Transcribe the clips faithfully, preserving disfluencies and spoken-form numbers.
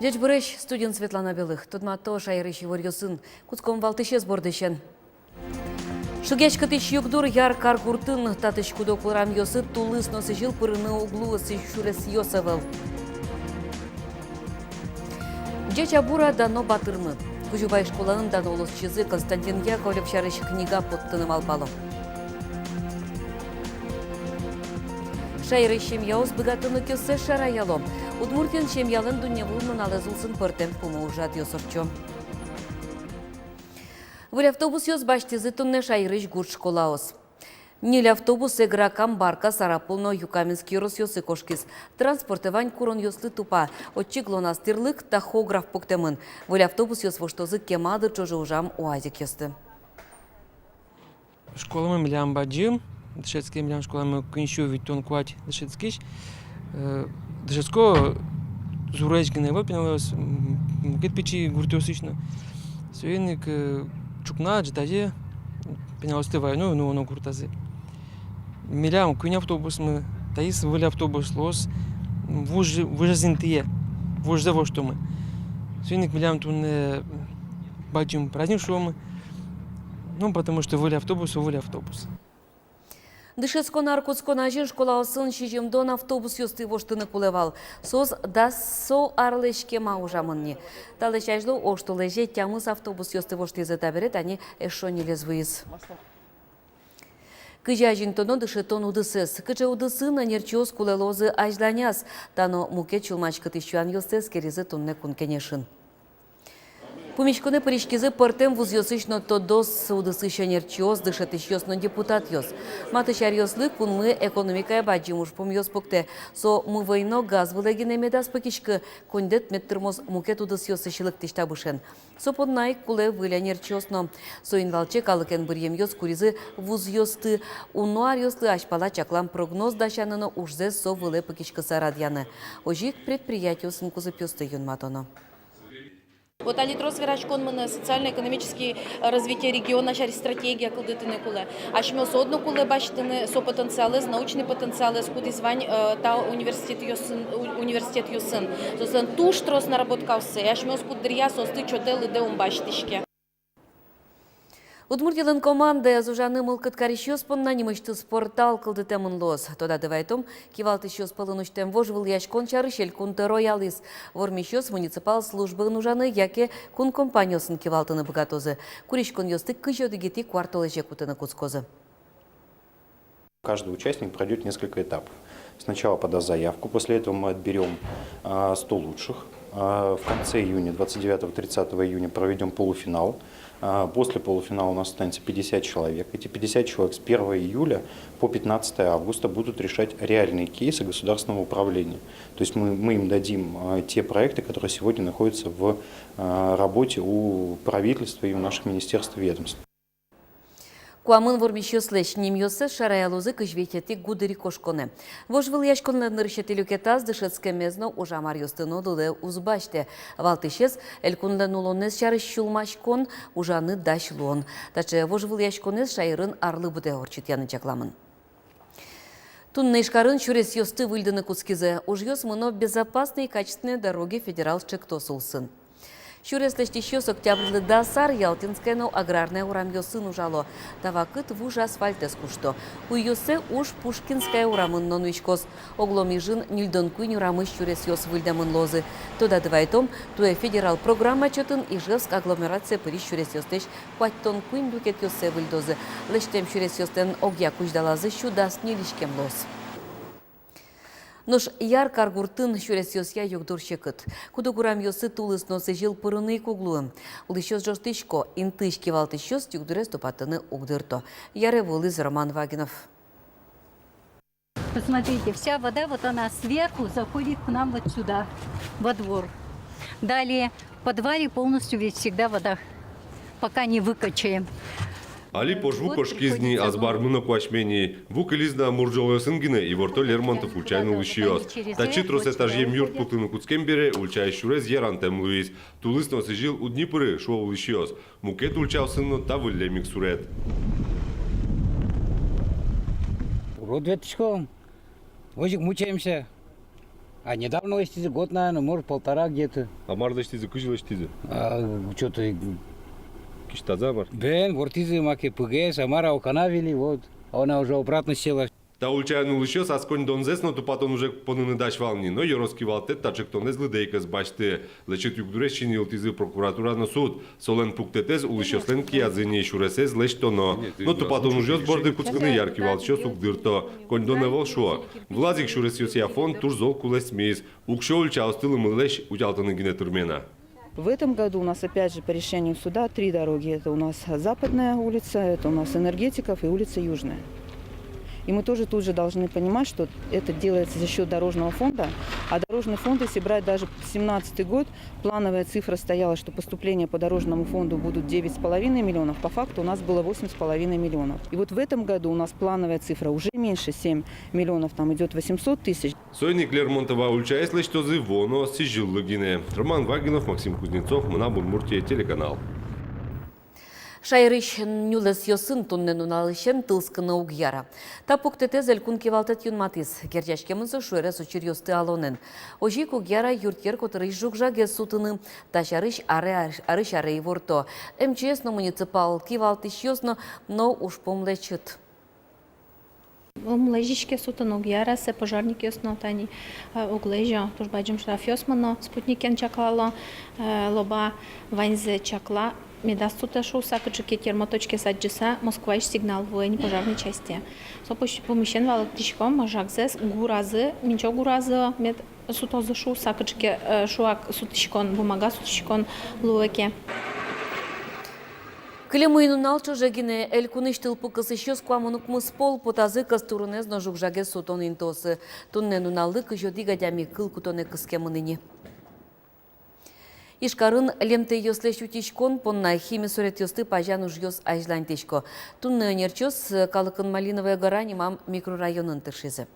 Ӟечбуресь! Студиын Светлана Белых. Тодмато шаерысь иворъёсын. Кутском валтӥсез бордысен. Шугъяськытӥсь югдур Яр каргуртын. Татысь куд-ог урамъёсы тулыс но сӥзьыл пырыны уг луы, сюресъёс ӧвӧл. Ӟеч-а, бур-а дано батырмы? Кузебай школаын дано улосчизы Константин Яковлев сярысь книга поттыны малпало. Шаерысь семьяос быгатонлыкъёссэс шараяло. Удмуртиын семьялэн дунневыл нуналэз улсын пӧртэм пумо ужрадъёс ортчо. Выль автобусъёс басьтӥзы туннэ шаерысь гурт школаос. Ньыль автобус Эгра, Камбарка, Сарапул но Юкаменск ёросъёсы кошкиз. Транспорт вань куронъёслы тупа. Отчы ГЛОНАСС тӥрлык, тахограф пуктэмын. Выль автобусъёс воштозы кема дыр ӵоже ужам уазикъёсты. Школамы милям бадӟым, дышетске милям школамы куинь сю витьтон куать дышетскись. Э, дышетско зуресь гинэ ӧвӧл пиналъёс, м, мукет пичи гуртъёсысь но. Соин ик, э, ӵукна ӝытазе пиналъёсты вайоно, ну, нуоно гуртазы. Милям куинь автобусмы, таиз выль автобус луоз, м, вуж, вуж интые, вужзэ воштомы. Соин ик милям туннэ бадӟым праздник, шуомы. Ну, потому что выль автобус, выль автобус. Дышетскон ар кутскон азьын школаосын сизьымдон автобусъёсты воштыны кулэ вал. Соос дасо арлэсь кема ужамын ни. Талэсь азьло оштолэзе тямыс автобусъёсты воштӥзы, табере тани эшшо ньылез вуиз. Кызьы азинтоно дышетон удысэз? Кыӵе удысын ӧнерчиос кулэ луозы азьланяз? Та но мукет сюлмаськытӥсь юанъёсты эскеризы туннэ Кун Кенешын. Пумиськонэ пыриськизы пӧртэм вузъёсысь но тодос удысысь ӧнерчиос, дышетӥсьёс но депутатъёс. Матысь аръёслы кунмы экономикая бадӟым ужпумъёс пуктэ. Со мувӧй но газ вылэ гинэ медаз пыкиськы, коньдэт мед тырмоз мукет удысъёсысь лыктӥсь табышен. Со понна ик кулэ выль ӧнерчиос но. Соин валче калыкен быръемъёс куризы вузъёсты. Уно аръёслы азьпала чаклам прогноз дасяны но ужзэс со вылэ пыкиськыса радъяны. Озьы ик предприятиосын кусыпъёсты юнматоно. Вот али трос вераськон мынэ, социально-экономический, э, развитие региона сярысь стратегия кылдытыны кулэ. Асьмеос одно кулэ басьтыны со потенциалэз, научный потенциалэз, кудӥз вань, э, та университетъёсын, у-, университетъёсын. Соослэн туж трос наработкаоссы, асьмеос куддыръя соосты чотэ, лыдэ ум басьтӥське. Удмуртилэн командаяз ужаны мылкыд карисьёс понна нимысьтыз портал кылдытэмын луоз. Тодады вайытом, кивалтӥсьёс пӧлын усьтэм вожвылъяськон сярысь Элькун тӧро ялӥз. Вормисьёс муниципал службаын ужаны яке кун компаниосын кивалтыны быгатозы. Курисьёсты кызь одӥгетӥ куартолэзе кутыны кутскозы. Каждый участник пройдёт несколько этапов. Сначала подаст заявку, после этого мы отберём, а, сто лучших. А, в конце июня, двадцать девятого, тридцатого июня, проведём полуфинал. А, после полуфинала у нас останется пятьдесят человек. Эти пятьдесят человек с первого июля по пятнадцатое августа будут решать реальные кейсы государственного управления. То есть мы, мы им дадим, а, те проекты, которые сегодня находятся в, а, работе у правительства и у наших министерств и ведомств. Куамын вормисьёслэсь нимъёссэс шараялозы кызь витетӥ гудырикошконэ. Вожвылъяськонлэн нырысетӥ люкетаз дышетскемез но, ужам аръёсты но лыдэ уз басьтэ. Валтӥсез — элькунлэн улонэз сярысь сюлмаськон, ужаны дась луон. Таӵе вожвылъяськонэз шаерын арлы быдэ ортчытъяны чакламын. Туннэ Ижкарын сюресъёсты выльдыны кутскизы. Ужъёс мыно «Безопасные и качественные дороги» федерал ӵектос улсын. Сюрес лэсьтӥсьёс Октябрьлы дас ар Ялтинская но Аграрная урамъёсын ужало. Та вакыт вуж асфальтэз кушто. Уйёссэ уж Пушкинская урамын но нуиськоз. Оглом Ижын ньыльдон куинь урамысь сюресъёс выльдэмын луозы. Тодады вайытом, туэ федерал программа чотын Ижевск агломерацие пырись сюресъёслэсь куатьтон куинь люкетъёссэ выльдозы. Лэсьтэм сюресъёслэн огъя кузьдалазы сю дас ньыль иськем луоз. Нош Яр каргуртын сюресъёсъя югдур секыт. Куд-ог урамъёсы тулыс но сӥзьыл пырыны ик уг луы. Улӥсьёс ӝожтӥсько, интыысь кивалтӥсьёс югдурез тупатыны уг дырто. Яре вуылӥз Роман Вагинов. Посмотрите, вся вода, вот она сверху заходит к нам вот сюда, во двор. Далее в подвале полностью ведь всегда вода, пока не выкачаем. Али пож ву кошкиз ни, азбармы но куасьме ни. Ву кылиз на, мурӝолъёсын гинэ, иворто Лермонтов ульчаын улӥсьёс. Татчы трос этажъем юрт пуктыны кутскем бере ульчаысь сюрес ярантэм луиз. Тулыс но сӥзьыл уд ни пыры, шуо улӥсьёс. Мукет ульчаосын но та выллем ик суред. Урод ветлӥськом, озьы ик мучаемся. А недавно лэсьтӥзы, год, наверное, может, полтора где-то. А мар лэсьтӥзы, кызьы лэсьтӥзы? А, чё-то, э, кисьтазы-а мар? Бен, ворттӥзы маке пыгес, а мар, а окана вылӥ, вот. А она уже обратно села. Та ульчаын улӥсьёс ас коньдонзэс но тупатон уже поныны дась вал ни, но ёрос кивалтэт та ӵектонэз лыдэ ик ӧз басьты. Лэчыт югдурез синйылтӥзы прокуратура но суд. Солэн пуктэтэз улӥсьёслэн киязы ни, сюресэз лэсьтоно. Но тупатон ужъёс борды кутскыны яр кивалтӥсьёс уг дырто. Коньдон ӧвӧл, шуо. Вылаз ик сюресъёсъя фонд туж зол кулэсмиз. Уксё ульчаосты лымылэсь утялтыны гинэ тырме на. В этом году у нас опять же по решению суда три дороги. Это у нас Западная улица, это у нас Энергетиков и улица Южная. И мы тоже тут же должны понимать, что это делается за счёт дорожного фонда. А дорожный фонд, если брать даже семнадцатый год, плановая цифра стояла, что поступления по дорожному фонду будут девять с половиной миллионов, по факту у нас было восемь с половиной миллионов. И вот в этом году у нас плановая цифра уже меньше, семь миллионов, там идёт восемьсот тысяч. Соин ик Лермонтова ульчаез лэсьтозы вуоно сӥзьыллы гинэ. Роман Вагинов, Максим Кузнецов, «Мынам Удмуртие» телеканал. Шаерысь нюлэсъёсын туннэ нуналысен тылскыны уг яра. Та пуктэтэз элькун кивалтэт юнматӥз. Герӟаськемын со шуэрес учыръёсты алонэн. Озьы ик уг яра юртъер котырысь жуг-жагез сутыны. Та сярысь аре, арысь аре иворто МЧС но, муниципал кивалтӥсьёс но, но ужпум лэчыт. Ум лэзиське, сутыны уг яра, сэ пожарникъёс но тани, э, уг лэзё, туж бадӟым штрафъёс мыно, спутникен чаклало, э, лоба ваньзэ чакла, медаз сутэ шуыса, кыӵе ке термоточкаез адӟыса, Москваысь сигнал вуэ ни пожарной часте. Со пуш-, пумысен валэктӥськом, ожагзэс гуразы, минӵо гуразы, мед сутозы шуыса, кыӵе ке, э, шуак сутӥськон, бумага сутӥськон луэ ке. Кылем уй-нунал ӵоже гинэ элькунысь тылпу кысӥсьёс куамын укмыс пол потазы кӧс турынэз но жуг-жагез сутон интыосы. Туннэ нуналлы кызь одӥг адями кыл кутонэ кыскемын ини. Ижкарын лемтэйёслэсь утиськон понна хими суретъёсты пазян ужъёс азьланьтӥсько. Туннэ ӧнерчиос калыкын Малиновая гора нимам микрорайонын тыршизы.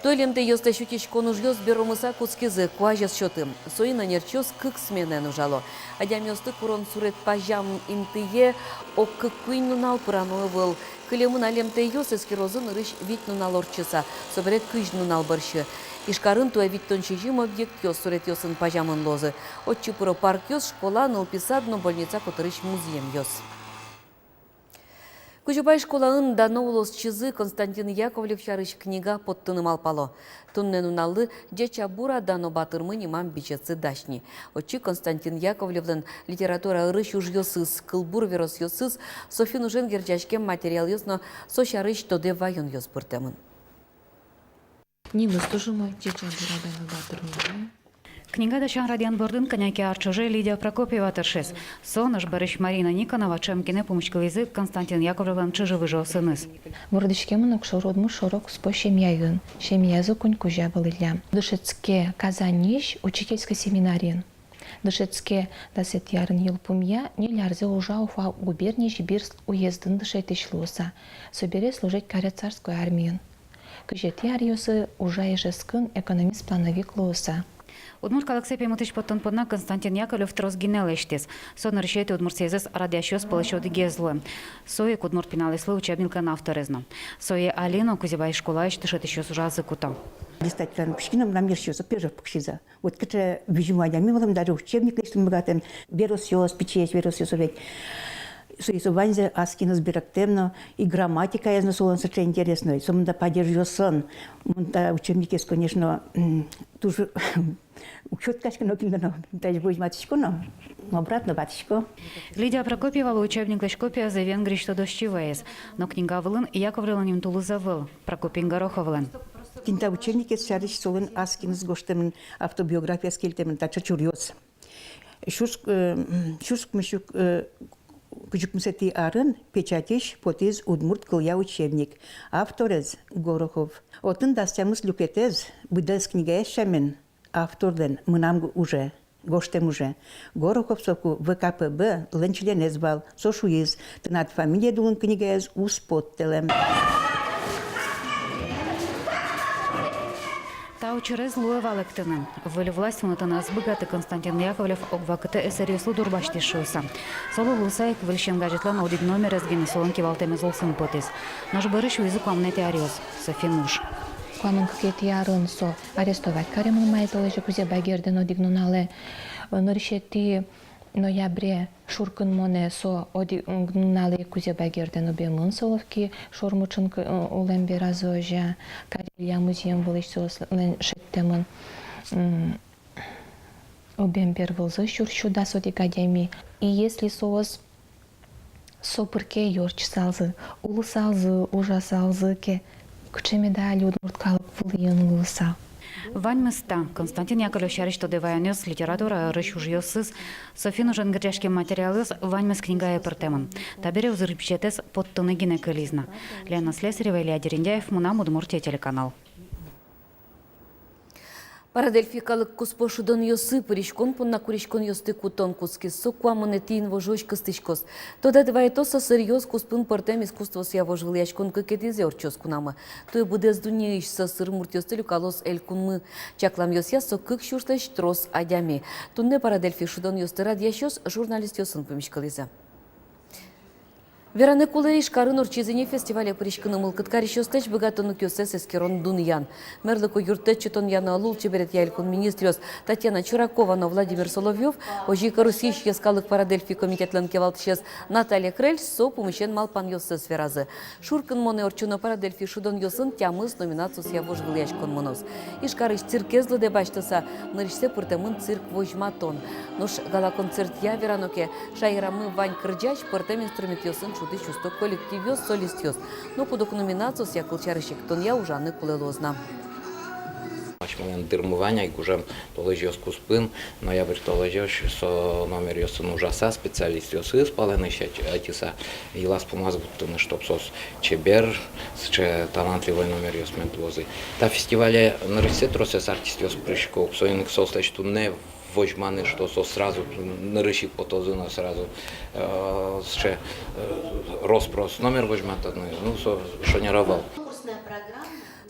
Туэ лемтэйёслэсь утиськон ужъёс беромыса кутскизы, куазь ӧз сёты. Соин ӧнерчиос кык сменаен ужало. Адямиосты курон сурет пазям интые ог кык-куинь нунал пырано ӧвӧл. Кылемын-а лемтэйёс, эскерозы нырысь вить нунал ортчыса, собере кызь нунал бӧрсьы. Ижкарын туэ витьтон сизьым объектъёс суретъёсын пазямын луозы. Отчы пыро паркъёс, школа, нылпи сад но больница котырысь музъемъёс. Кузебай школаын дано улосчизы Константин Яковлев сярысь книга поттыны малпало. Туннэ нуналлы «Ӟеч-а, бур-а, дано батырмы» нимам бичетсы дась ни. Отчы Константин Яковлевлэн литератураысь ужъёсыз, кылбур веросъёсыз, СОФИН ужен герӟаськем материалъёс но со сярысь тодэ ваёнъёс пыртэмын. Нимыз туж умой, «Ӟеч-а, бур-а, дано батырмы». Книга дасян радъян бордын кӧня ке ар ӵоже Лидия Прокопьева тыршиз. Со но нош бӧрысь Марина Никонова ӵем гинэ пумиськылӥзы Константин Яковлевлэн чыжы-выжыосыныз. Вордӥськемын огшоры удмурт шоро-куспо семьяын. Семьязы куинь кузя вылӥллям. Дышетске Казаньысь учительской семинариын. Дышетске дасэтӥ арын йылпумъя, ньыль арзэ ужа Уфа губерниысь Бирск уездын дышетӥсь луыса. Собере служить каре Царской армиын. Кызетӥ аръёсы ужа Ижевскын экономист-плановик луыса. Удмурт калыксэ пеймытысь поттон понна Константин Яковлев трос гинэ лэсьтӥз. Со нырысетӥ удмурт съездысь радъясьёс пӧлысь одӥгез луэ. Со ик удмурт пиналъёслы учебниклэн авторез но. Сое али но Кузебай школаысь дышетӥсьёс ужазы куто. Листать карыны пукиськи но, мынам йырсиос пе ӝог пуксизы. Вот кыӵе визьмо адями вылэм, даже учебник лэсьтыны быгатэм, веросъёс, пичиесь веросъёс ведь. Со, и со ваньзэ ас киныз берыктэм но, и грамматикаез но солэн сыӵе интересной, со мында падежъёсын, мында учебникез, конечно, м, туж уг сётӥськы но кинлы но, даже возьматӥсько но, обратно ватӥсько. Лидия Прокопьевалы учебниклэсь копиязэ Венгриысь тодосчи ваиз, но книга вылын Яковлевлэн нимтулыз ӧвӧл, Прокопий Гороховлэн. Тӥни та учебникез сярысь солэн ас киныз гожтэмын, автобиографияз кельтэмын таӵе чуръёс. Сюрс, э, м, сюрс укмыссю, э, кызь укмысэтӥ арын печатьысь потӥз удмурт кылъя учебник. Авторез Горохов. Отын дас тямыс люкетэз быдэс книгаез сямен авторлэн, мынам г-, уже, гожтэм уже. Горохов соку В К П Б-лэн членэз вал. Со шуиз: «Тынад фамилиед улын книгаез уз поттэлэм». Та учырез луэ валэктыны. Выль власть вунэтыны ӧз быгаты Константин Яковлев ог вакытэ эсеръёслы дурбасьтӥз шуыса. Солы луыса ик «Выль син» газетлэн одӥг номерез гинэ солэн кивалтэмез улсын потӥз. Нош бӧрысь вуизы куамынэтӥ аръёс, СОФИН уж. Куамын кыкетӥ арын со арестовать каремын мае толэзе Кузебай Гердэн одӥг нуналэ. Нырысетӥ ноябре шуркынмонэ со одӥг нуналэ Кузебай Гердэн убемын Соловки шормуӵын к-, улэм беразы озьы, Карелия музъем вылысь соослэн шедьтэмын. М, убем бервылзы сюрс сю дас одӥг адями. И если соос со пыр ке ёрчысалзы, улысалзы, ужасалзы ке, кыӵе меда али удмурт калык вылӥын луысал? Ваньмыз та, Константин Яковлев сярысь тодэ ваёнъёс, литература ӧрысь ужъёсыз, Софин ужен герӟаськем материалъёс, ваньмыз книгае пыртэмын. Табере узыр бюджетэз поттыны гинэ кылиз на. Лена Слесарева, Илья Дерендяев, «Мынам Удмуртие» телеканал. Парадельфи калык куспо шудонъёсы пыриськон понна куриськонъёсты кутон кутскиз. Со куамынэтӥ инвожоозь кыстӥськоз. Тодады вайытом, сӧсыръёс куспын пӧртэм искусствоя вожвылъяськон кыкетӥзэ ортчоз кунамы. Туэ быдэс дуннеысь сӧсыр муртъёсты люкалоз элькунмы. Чакламъёсъя, со кык сюрслэсь трос адями. Туннэ Парадельфи шудонъёсты радъясьёс журналистъёсын пумиськылӥзы. Вераны кулэ, Ижкарын ортчиз ини фестивале пыриськыны мылкыд карисьёслэсь быгатонлыкъёссэс эскерон дунъян. Мерлыко юрттэт сётонъя но лулчеберетъя элькун министръёс Татьяна Чуракова но Владимир Соловьёв, озьы ик Россиысь йӧскалык парадельфи комитетлэн кивалтӥсез Наталья Крель со пумысен малпанъёссэс веразы. Шуркынмонэ ортчоно Парадельфи шудонъёсын тямыс номинациосъя вожвылъяськон мыноз. Ижкарысь циркез лыдэ басьтыса, нырысьсэ пыртэмын цирк возьматон. Нош гала-концертъя верано ке, шаерамы вань кырӟась пӧртэм инструментъёсын шудӥсь усто коллективъёс, солистъёс. Но куд-ог номинациосъя, кылсярысь, эктонъя ужаны кулэ луоз на. Асьмелэн дырмы вань ай гужем толэзьёс куспын, ноябрь толэзёзь со номеръёсын ужаса, специалистъёсыз палэнысь ӧть-, ӧтьыса, йылаз-пумаз вуттыны, чтоб соос чебер, сыӵе талантливой номеръёс мед луозы. Та фестивале нырысьсэ тросэз артистъёс пырисько ук, соин ик соослэсь туннэ возьманы, что соос сразу нырысь ик потозы но сразу, э, сыӵе, э, рос-прос номер возьматозы, ну, со шонер ӧвӧл.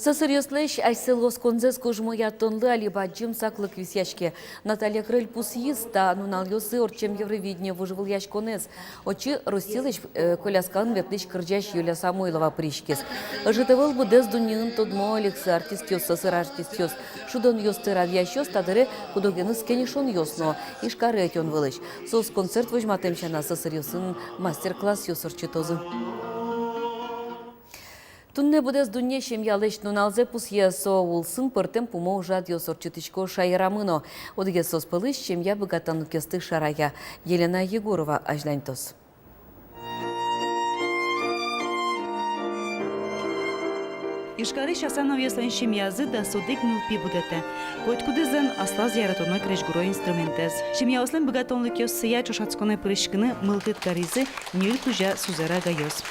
Сӧсыръёслэсь асьсэлы осконзэс кужмоятонлы али бадӟым саклык висъяське. Наталья Крель пусйиз, та нуналъёсы ортчем Евровидение вожвылъяськонэз. Отчы Россилэсь, э, коляскаын ветлӥсь кырӟась Юлия Самойлова пыриськиз. Ӧжыт ӧвӧл быдэс дуннеын тодмо олексэ артистъёс, сӧсыр артистъёс. Шудонъёсты радъясьёс та дыре куд-огеныз кенешонъёс но Ижкаре ӧтён вылысь. Соос концерт возьматэм сяна сӧсыръёсын мастер-классъёс ортчытозы. Туннэ быдэс дунне семьялэсь нуналзэ пусъе. Со улсын пӧртэм пумо ужрадъёс ортчытӥсько шаерамы но. Одӥгез соос пӧлысь семья быгатонлыкъёсты шарая. Елена Егорова азьланьтоз. Ижкарысь Асановъёслэн семьязы дас одӥг нылпи будэтэ. Котькудӥзлэн аслаз яратоно крезьгуро инструментэз. Семьяослэн быгатонлыкъёссыя ӵошатсконэ пыриськыны мылкыд каризы ньыль кузя сузэр-агаёс.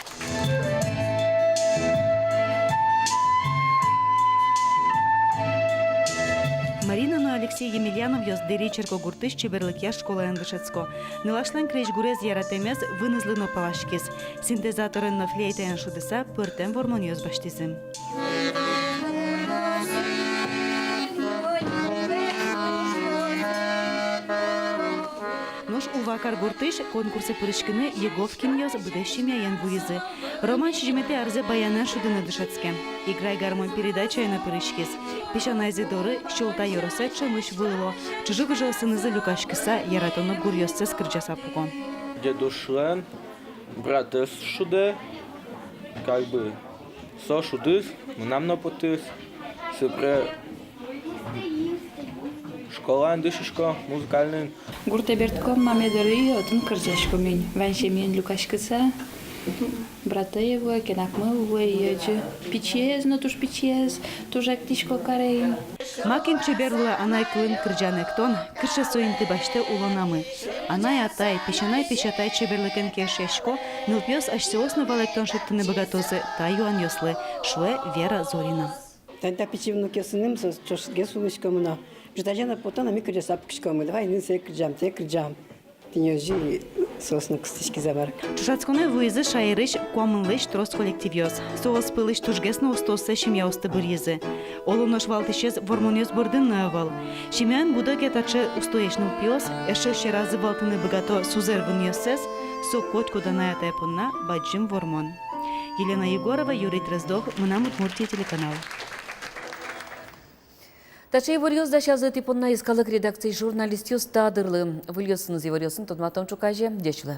Марина но Алексей Емельяновъёс Дэри черкогуртысь чеберлыкъя школаын дышетско. Нылашлэн крезьгурез яратэмез вынызлы но паласькиз. Синтезаторен но флейтаен шудыса, пӧртэм вормонъёс басьтӥзы. Нош Ува каргуртысь конкурсэ пыриськыны Еговкинъёс быдэс семьяен вуизы. Роман сизьыметӥ арзэ баянэн шудыны дышетске. «Играй, гармонь» передачаын но пыриськиз. Песянайзы доры Сюмси ёросэ ӵемысь вуыло. Чыжы-выжыосынызы люкаськыса, яратоно гуръёссэс кырӟаса пуко. Дедушлэн братэз шудэ, как бы, со шудӥз, мынам но потӥз, собере школаын дышетско музыкальный. Гуртэ бертком маме доры, отын кырӟаськом ини. Вань семьяен люкаськыса, братэ вуэ, кенакмы вуэ, озьы. Пичиез но, туж пичиез, туж эктӥсько каре ини. Макин чебер луэ анай кылын кырӟан-эктон, кыӵе со инты басьтэ улонамы. Анай-атай, песянай-песятай чеберлыкен ке эшъясько, нылпиос асьсэос но валэктон шедьтыны быгатозы та юанъёслы, шуэ Вера Зорина. Тани та пичи внукъёсыным соос ӵошгес улӥськомы но. Ӝытазе но потэ но, ми кырӟаса пукиськомы: давай, ини, сое кырӟам, тае кырӟам. Тӥни озьы соос но кыстӥськизы, а мар ке. Ӵошатсконэ вуизы шаерысь куамынлэсь трос коллективъёс. Соос пӧлысь тужгес но устоосыз семьяосты быръизы. Оло нош валтӥсез вормонъёс бордын но ӧвӧл. Семьяын будо ке таӵе устоесь нылпиос, эшшо сьӧразы валтыны быгато сузэр-вынъёссэс, со котькуд анай-атай понна бадӟым вормон. Елена Егорова, Юрий Дроздов, «Мынам Удмуртие» телеканал. Таӵе иворъёс дасязы тӥ понна йӧскалык редакциысь журналистъёс та дырлы. Выльёсыныз иворъёсын тодматом ӵуказе. Ӟеч улэ.